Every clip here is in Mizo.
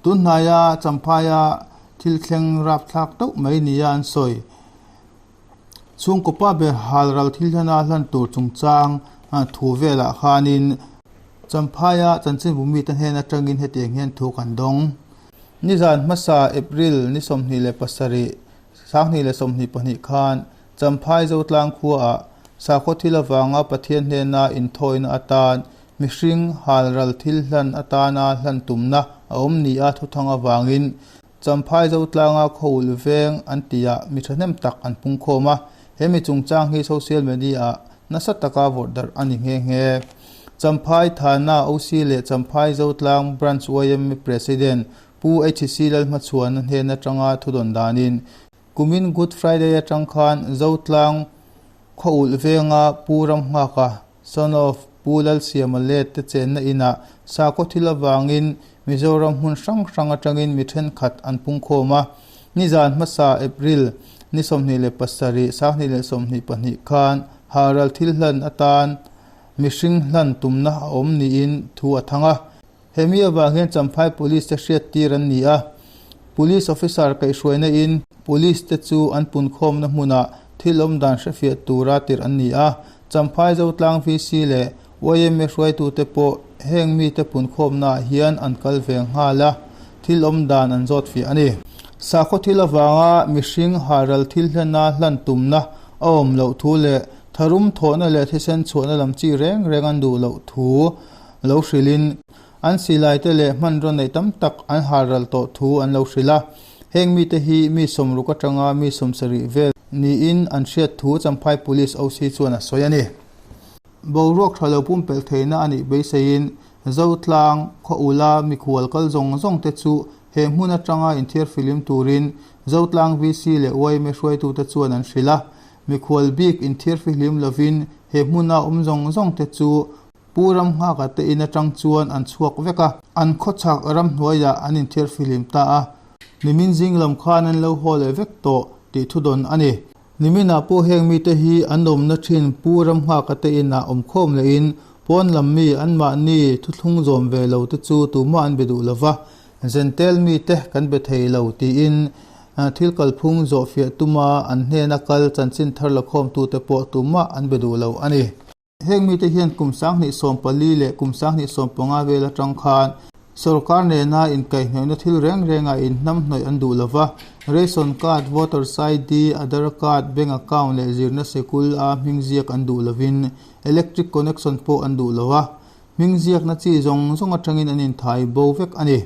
Tunhnaia Champhaia thil thleng rapthlak deuh mai nia an sawi. Chhungkaw pa ber hal ral thil hlana hlan tur chungchang thu velah khanin Champhaia chanchinbu mite hnen atangin hetiang hian thu kan dawng. Nizan hmasa April ni 27, 2022 khan Champhai Zotlang khuaah sakhaw thil avanga Pathian hnena inthawina atan mihring hal ral thil hlan atana hlan tumna a awm nia thuthang avangin Champhai Zotlanga khaw-ulh veng an tihah mi thahnem tak an pungkhawm a, he mi chungchang hi social media-ah nasa taka vawrh darh a ni nghe nghe. Champhai Thana OC leh Champhai Zotlang Branch yma President Pu HC Lalhmachhuana hnen atanga thudawn danin Kumin Good Friday atang khan Zotlang khaw-ulh venga Pu Ramnghaka, son of Pu Lalsiama let te chenna inah sakhaw thil avangin Mizoram hmun hrang hrang atangin mi thenkhat an pungkhawm a. Nizan hmasa April ni 27, 2022 khan Haral thil hlan atan mihring hlan tumna a awm niin thu a thang a. Hemi avang hian Champhai Police te hriattir an ni a. Police officer kaihhruaina in Police te chu an punkhawmna hmunah thil awmdan hrefiah tura tirh an ni a. Champhai Zotlang VC leh yma hruaitute pawh heng mite punkhawmnaah hian an kal ve nghal a, thil awmdan an zawt fiah a ni. Sakhaw thil avanga mihring haral thil hlena hlan tumna a awm loh thu leh tharum thawhna leh thisen chhuahna lam chi reng reng an duh loh thu lo hrilhin an silaite leh hmanraw neih tam tak an haral tawh thu an lo hrilh a. Heng mite hi mi sawmruk atanga mi sawmsarih vel niin an hriat thu Champhai Police OC chuan a sawi a ni. Boruak tha lo pumpelh theihna a nih beiseiin Zotlang, Khawula mikhual kal zawng zawng te chu he hmun atanga inthiar filim turin Zotlang VC leh yma hruaitute chuan an hrilh a. Mikhual bik inthiar fihlim lovin he hmuna awm zawng zawng te chu Pu Ramnghaka te in atang chuan an chhuak vek a, an khawchhak ramhnuaiah an inthiar fihlim ta a. Nimin zing lam khan an lo haw leh vek tawh tih thudawn a ni. Niminah pawh heng mite hi an awmna thin Pu Ramnghaka te inah awmkhawm lehin pawn lam mi anmahni thuthlung zawm ve lo te chu tumah an be duh lo va, Zentel mite kan be thei lo tiin thil kalphung zawhfiah tuma an hnena kal chanchin thar lakhawmtute pawh tumah an be duh lo a ni. Heng mite hian kum 2014 leh kum 2015 vel atang khan sorkar nena inkaihhnawihna thil reng rengah inhnamhnawih an duh lova, ration card, voters ID, Aadhaar card, bank account leh zirna sikul a hming ziak an duh lovin electric connection pawh an duh lo a, hming ziakna chi zawng zawng atangin an inthai bo vek a ni.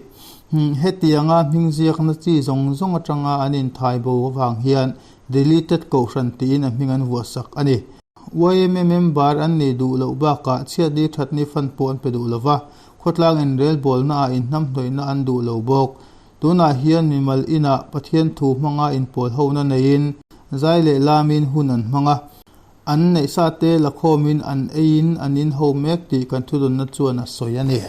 Hetianga hming ziakna chi zawng zawng atanga an inthai bo avang hian deleted kohhran tiin a hming an vuahsak a ni. Yma member an nih duh loh bakah chhiatni thatni fund pawh an pe duh lo va, khawtlang inrelbawlna ah inhnamhnawihna an duh lo bawk. Tunah hian mimal inah Pathian thu hmanga inpawl hona neiin zai leh lamin hun an hmang a, an neihsa te lakhawmin an eiin an inho mek tih kan thudawnna chuan a sawi a ni.